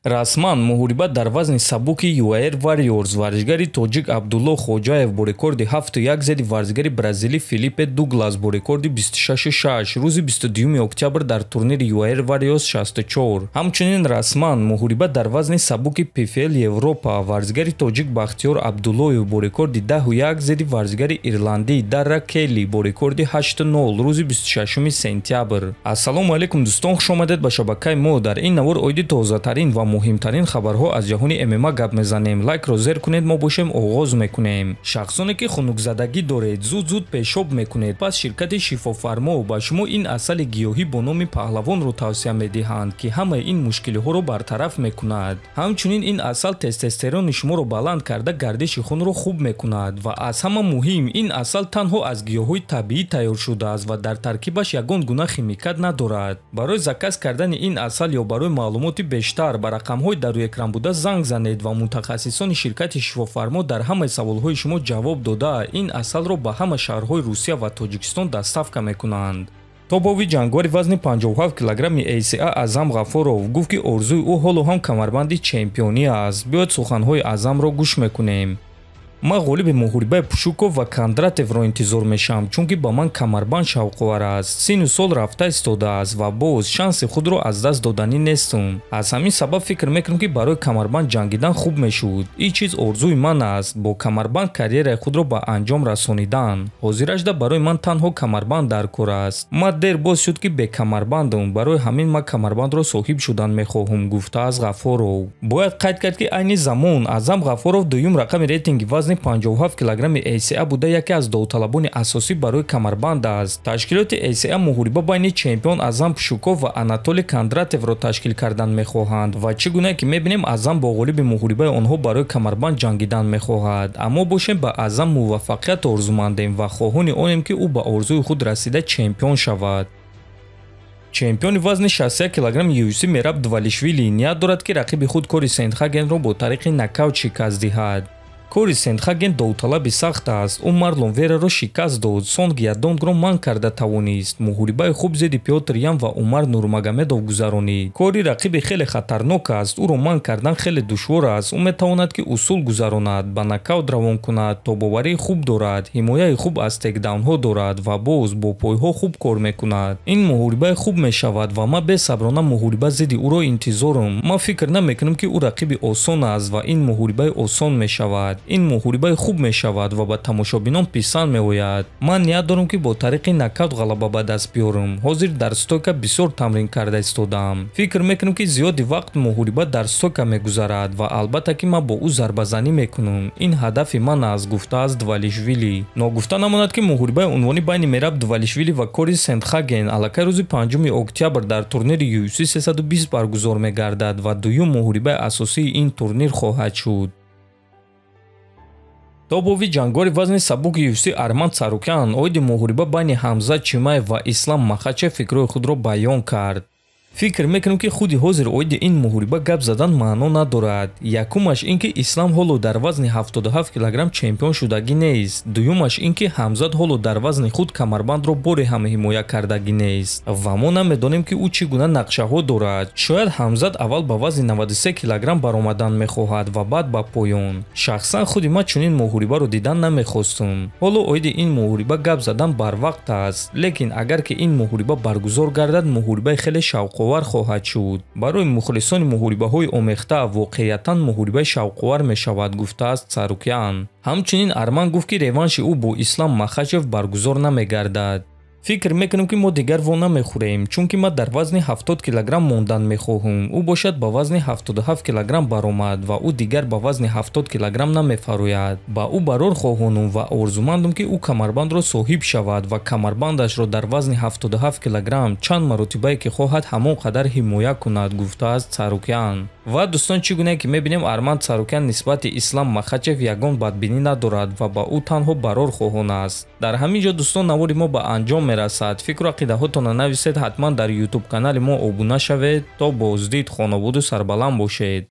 Расман муҳориба дар вазни сабуки UAR Warriors варзишгари тоҷик Абдулло Хоҷаев бо рекорди 7-1 зери варзишгари бразилӣ Филиппе Дуглас бо рекорди 26-6 рӯзи 22 октябр дар турнири UAR Warriors 64. Ҳамчунин расман муҳориба дар вазни сабуки PFL Европа варзишгари тоҷик Бахтиёр Абдуллоев бо рекорди 10-1 зери варзишгари ирландӣ Дара Келли бо рекорди 8-0 рӯзи 26 сентябр. Ассалому алайкум, дӯстон, хуш омадед ба шабакаи мо. Дар ин навор оиди тозатарин ва муҳимтарин хабарҳо аз ҷаҳони ММА гап мезанем. Лайкро зер кунед, мо бошем оғоз мекунем. Шахсоне ки хунукзадагӣ доред, зуд-зуд пешоб мекунед, пас ширкати Шифофармо ба шумо ин асали гиёҳӣ бо номи Паҳлавонро тавсия медиҳанд, ки ҳамаи ин мушкилиҳоро бартараф мекунад. Ҳамчунин ин асал тестостерони шуморо баланд карда, гардиши хунро хуб мекунад ва аз ҳама муҳим, ин асал танҳо аз гиёҳҳои табиӣ тайёр шудааст ва дар таркибаш ягон гуна химикат надорад. Барои заказ кардани ин асал ё барои маълумоти бештар ба рақамҳои дар рӯи экран буда занг занед ва мутахассисони ширкати Шифофармо дар ҳамаи саволҳои шумо ҷавоб дода, ин асалро ба ҳама шаҳрҳои Русия ва Тоҷикистон доставка мекунанд. Тобови ҷангвари вазни 57 килограмми ACA Аъзам Ғафуров гуфт, ки орзуи ӯ ҳоло ҳам камарбанди чемпионӣ аст. Биёед, суханҳои Аъзамро гӯш мекунем. Ман ғолиби муҳорибаи Пушуков ва Кондратевро интизор мешавам, чунки ба ман камарбанд шавқовар аст. Сину сол рафта истодааст ва боз шанси худро аз даст доданӣ нестум. Аз ҳамин сабаб фикр мекунам, ки барои камарбанд ҷангидан хуб мешуд. Ин чиз орзуи ман аст, бо камарбанд карьераи худро ба анҷом расонидан. Ҳозиражда барои ман танҳо камарбанд дар кор аст. Ман дер боз шуд, ки бекамарбандам, барои ҳамин ман камарбандро соҳиб шудан мехоҳам, гуфтааст Ғафуров. Бояд қайд кард, ки айни замон Аъзам Ғафуров дуюм рақами рейтинги вазни 57 килограмми ACA буда, яке аз довталабони асосӣ барои камарбанд аст. Ташкилоти ACA муҳориба байни чемпион Аъзам Пушуков ва Анатолий Кондратевро ташкил кардан мехоҳанд ва чӣ гуна ки мебинем, Аъзам бо ғолиби муҳорибаи онҳо барои камарбанд ҷангидан мехоҳад. Аммо бошем, ба Аъзам муваффақият орзумандем ва хоҳони онем, ки ӯ ба орзуи худ расида, чемпион шавад. Чемпиони вазни 61 килограмм UFC Мераб Двалишвили ният дорад, ки рақиби худ Кори Сендхагенро бо тариқи нокаут шикаст диҳад. Кори Сендхаген довталаби сахт аст. Ӯ Марлон Вераро шикаст дод, Сонг Ядонгро манъ карда тавонист, муҳорибаи хуб зидди Пётр Ян ва Умар Нурмагомедов гузаронид. Кори рақиби хеле хатарнок аст, ӯро манъ кардан хеле душвор аст. Ӯ метавонад, ки усул гузаронад, ба нокаут равон кунад, тобоварии хуб дорад, ҳимояи хуб аз тейкдаунҳо дорад ва боз бо пойҳо хуб кор мекунад. Ин муҳорибаи хуб мешавад ва ман бесаброна муҳориба зидди ӯро интизорам. Ман фикр намекунам, ки ӯ рақиби осон аст ва ин муҳорибаи осон мешавад. Ин муҳорибаи хуб мешавад ва ба тамошобинон писанд меояд. Ман ният дорам, ки бо тариқи нокаут ғалаба ба даст биёрам. Ҳозир дар стойка бисёр тамрин карда истодаам. Фикр мекунам, ки зиёди вақт муҳориба дар стойка мегузарад ва албатта, ки ман бо ӯ зарбазанӣ мекунам. Ин ҳадафи ман аст, гуфтааст Двалишвили. Ногуфта намонад, ки муҳорибаи унвонӣ байни Мераб Двалишвили ва Кори Сендхаген аллакай рӯзи 5 октябр дар турнири UFC 320 баргузор мегардад ва дуюм муҳорибаи асосии ин турнир хоҳад шуд. Тобови ҷангвари вазни сабуки UFC Арман Царукян оиди муҳориба байни Ҳамзат Чимаев ва Ислам Махачев фикрҳои худро баён кард. Фикр мекунам, ки худи ҳозир оиди ин муҳориба гап задан маъно надорад. Якумаш ин ки Ислам ҳоло дар вазни 77 килограмм чемпион шудагӣ нест. Дуюмаш ин ки Ҳамзат ҳоло дар вазни худ камарбандро боре ҳам ҳимоя кардагӣ нест ва мо намедонем, ки ӯ чӣ гуна нақшаҳо дорад. Шояд Ҳамзат аввал ба вазни 93 килограмм баромадан мехоҳад ва баъд ба поён. Шахсан худи ман чунин муҳорибаро дидан намехостум. Ҳоло оиди ин муҳориба гап задан барвақт аст, лекин агар ки ин муҳориба баргузор гардад, муҳорибаи хеле шавқовар хоҳад шуд. Барои мухлисони муҳорибаҳои омехта воқеиятан муҳорибаи шавқовар мешавад, гуфтааст Царукян. Ҳамчунин Арман гуфт, ки реванши ӯ бо Ислам Махачев баргузор намегардад. Фикр мекунам, ки мо дигар во намехӯрем, чунки ман дар вазни 70 килограмм мондан мехоҳам. Ӯ бошад ба вазни 77 килограмм баромад ва ӯ дигар ба вазни 70 килограмм намефарояд. Ба ӯ барор хоҳонам ва орзумандам, ки ӯ камарбандро соҳиб шавад ва камарбандашро дар вазни 77 килограмм чанд маротибае ки хоҳад, ҳамон қадар ҳимоя кунад, гуфтааст Царукян. Ва дӯстон, чӣ гуна ки мебинем, Арман Царукян нисбати Ислам Махачев ягон бадбинӣ надорад ва ба ӯ танҳо барор хоҳон аст. Дар ҳамин ҷо, дӯстон, навори мо ба анҷом мерасад. Фикру ақидаҳотонро нависед, ҳатман дар ютуб канали мо обуна шавед. То боздид, хонободу сарбаланд бошед.